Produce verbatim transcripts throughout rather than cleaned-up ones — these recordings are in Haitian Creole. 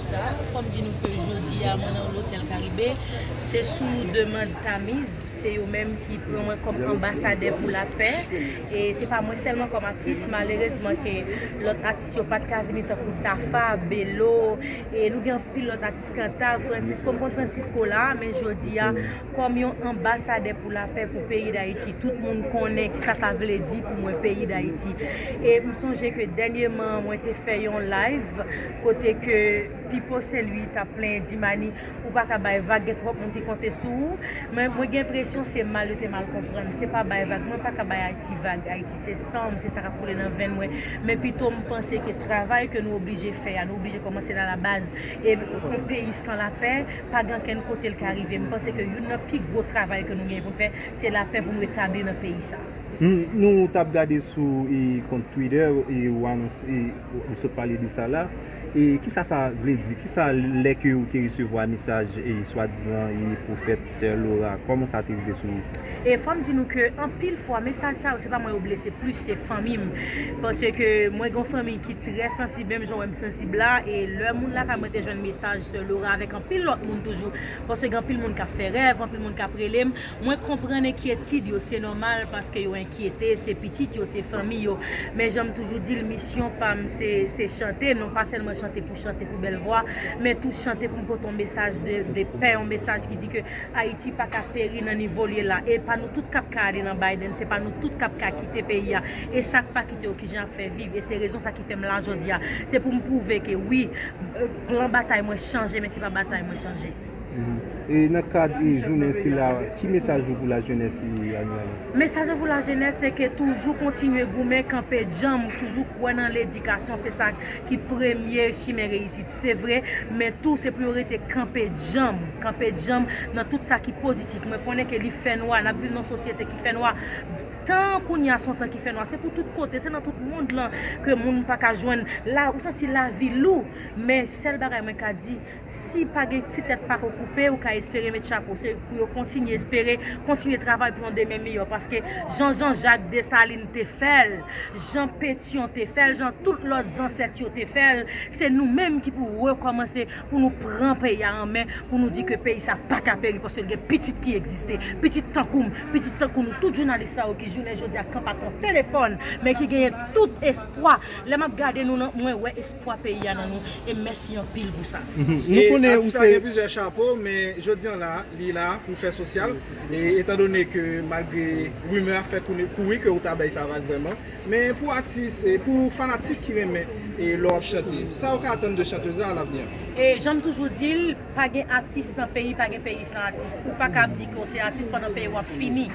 Sa, fò m di nou ke jodi a, mwen nan Lotèl Karibe, se sou demann Tamiz, se yo menm ki pran mwen kòm anbasadè pou lapè. E se pa mwen sèlman kòm atis, malerezman ke lòt atis yo pa t ka vini tankou Tafa, Belo, e nou gen anpil lòt atis, Kanta, Francisco, m konn Francisco la, men jodi a, kòm yon anbasadè pou lapè pou peyi Dayiti, tout moun konnen kisa sa vle di pou mwen peyi Dayiti. E m sonje ke dènyèman, mwen te fè yon live kote ke Pipo Saint Louis t ap plenyen Dimani, ou pa ka bay vag, gen twòp moun ki konte sou ou. Men mwen gen enpresyon se mal yo te mal konprann. Se pa bay vag, mwen pa ka bay Ayiti vag. Ayiti se san m, se sa k ap koule nan venn mwen. Men pito m panse ke travay ke nou oblije fè a, nou oblije kòmanse la la baz. E yon peyi san lapè, pa gen ankenn kote l ka rive. M panse ke youn nan pi gwo travay ke nou gen pou n fè, se lapè pou nou etabli nan peyi sa. Hmm, nou t ap gade sou e, kont Twitter e ou anons e ou sot pale de sa la. E kisa sa vle di? Kisa lè ke ou te resevwa mesaj e swadizan e pwofèt Sè Laura? Kòman sa te rive sou ou? E fò m di nou ke anpil fwa mesaj sa yo se pa mwen yo blese plis, se fanmi m. Paske mwen gen yon fanmi ki trè sansib, menm jan w wè m sansib la. E lè moun lakay mwen te jwenn mesaj Sè Laura avèk anpil lòt moun toujou, paske gen anpil moun k ap fè rèv, anpil moun k ap rele m, mwen konprann enkyetid yo, se nòmal paske yo enkyete, se pitit yo, se fanmi yo. Men jan m toujou di l, misyon pa m se, se chante, non pa sèlman chante pou chante, pou bèl vwa, men tou chante pou m pote yon mesaj de, de pè, yon mesaj ki di ke Ayiti pa ka peri nan nivo l ye la. E pa nou tout k ap ka ale nan Biden, se pa nou tout k ap ka kite peyi a. E sa k pa kite yo, kijan y ap fè viv. E se rezon sa ki fè m la jodi a. Se pou m pwouve ke wi, plan batay mwen chanje, men se pa batay mwen chanje. Mhm. E nan kad e jounen sila, ki mesaj ou pou lajenès e Anyè la? Mesaj mwen pou lajenès, se ke toujou kontinye goumen, kanpe djanm, toujou kwè nan ledikasyon, se sa ki premye chimen reyisit. Se vre, men tou se pou yo rete kanpe djanm, kanpe djanm nan tout sa ki pozitif. Mwen konnen ke li fè nwa, n ap viv nan yon sosyete ki fè nwa. Tan kounye a se yon tan ki fè nwa, se pou tout kote, se nan tout mond lan ke moun pa ka jwenn. La, ou santi lavi lou, men sèl bagay mwen ka di, si pa gen ti tèt pa ko koupe, ou ka espere met chapo. Se pou yo kontinye espere, kontinye travay pou yon demen miyò. Paske jan Jan Jak Desalin te fè l, jan Petyon te fè l, jan tout lòt zansèt yo te fè l, se nou menm ki pou rekòmanse pou nou pran peyi a an men, pou nou di ke peyi sa pa ka peri, paske l gen pitit ki egziste, pitit tankou m, pitit tankou nou, tout jounalis sa yo ki jounen jodi a kanpe ak yon telefòn, men ki genyen tout espwa. Lè m ap gade nou, nan, mwen wè espwa peyi a nan nou. E mèsi anpil pou sa. Mhm. Nou konnen ou se gen plizyè chapo, men jodi an la, li la pou fè sosyal. E etan done ke malgre rimè ap fè kouri ke ou ta bay sa vag vrèman, men pou atis, e pou fanatik ki renmen e lè w ap chante, sa yo ka atann de chantez la alavni an? E jan m toujou di l, pa gen atis san peyi, pa gen peyi san atis. Ou pa ka ap di ke w se atis pandan peyi w ap fini.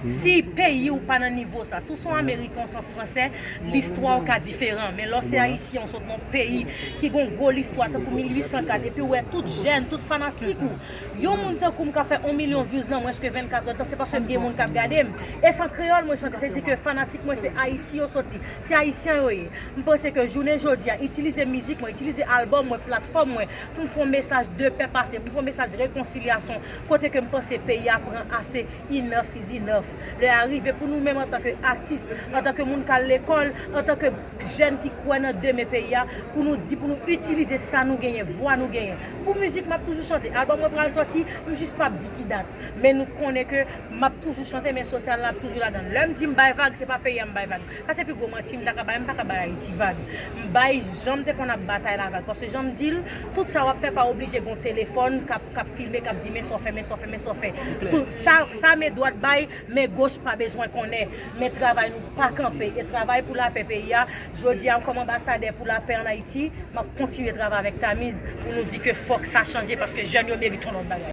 Si peyi w pa nan nivo sa, si w se yon Ameriken, w se yon Fransè, listwa w ka diferan. Men lè w se Ayisyen, w sot nan yon peyi ki gen yon gwo listwa, tankou mil uit san kat, epi w wè tout jèn, tout fanatik ou, yon moun tankou m ka fè yon milyon views nan mwens ke vennkat èdtan, se paske m gen moun k ap gade m. E se an kreyòl mwen chante, se di ke fanatik mwen se Ayiti yo soti, se Ayisyen yo ye. M panse ke jounen jodi a, itilize mizik mwen, itilize albòm mwen, platfòm mwen, pou m fè yon mesaj de pè pase, pou m fè yon mesaj rekonsilyasyon, kote ke m panse peyi a pran ase, enough is enough. Lè a rive pou nou menm antanke atis, antanke moun k al lekòl, antanke jèn ki kwè nan demen peyi a, pou nou di, pou nou itilize sa nou genyen, vwa nou genyen. Pou mizik, m ap toujou chante. Albòm mwen pral sòti, m jis p ap di ki dat. Men nou konnen ke m ap toujou chante, men sosyal la ap toujou ladan l. Lè m di m bay vag, se pa peyi a m bay vag. Sa se pi gwo manti m ta ka bay, m pa ka bay Ayiti vag. M bay jan m te konn ap batay la vag. Paske jan m di l, tout sa w ap fè pa oblije gen yon telefòn k ap, k ap filme, k ap di men sa w fè, men sa w fè, men sa w fè. Tout sa, sa men dwat bay, men goch pa bezwen konnen. Men travay nou pa kanpe. E travay pou lapè peyi a, jodi a kòm anbasadè pou lapè ann Ayiti, m ap kontinye travay avèk Tamiz pou nou di ke fòk sa chanje paske jèn yo merite yon lòt bagay.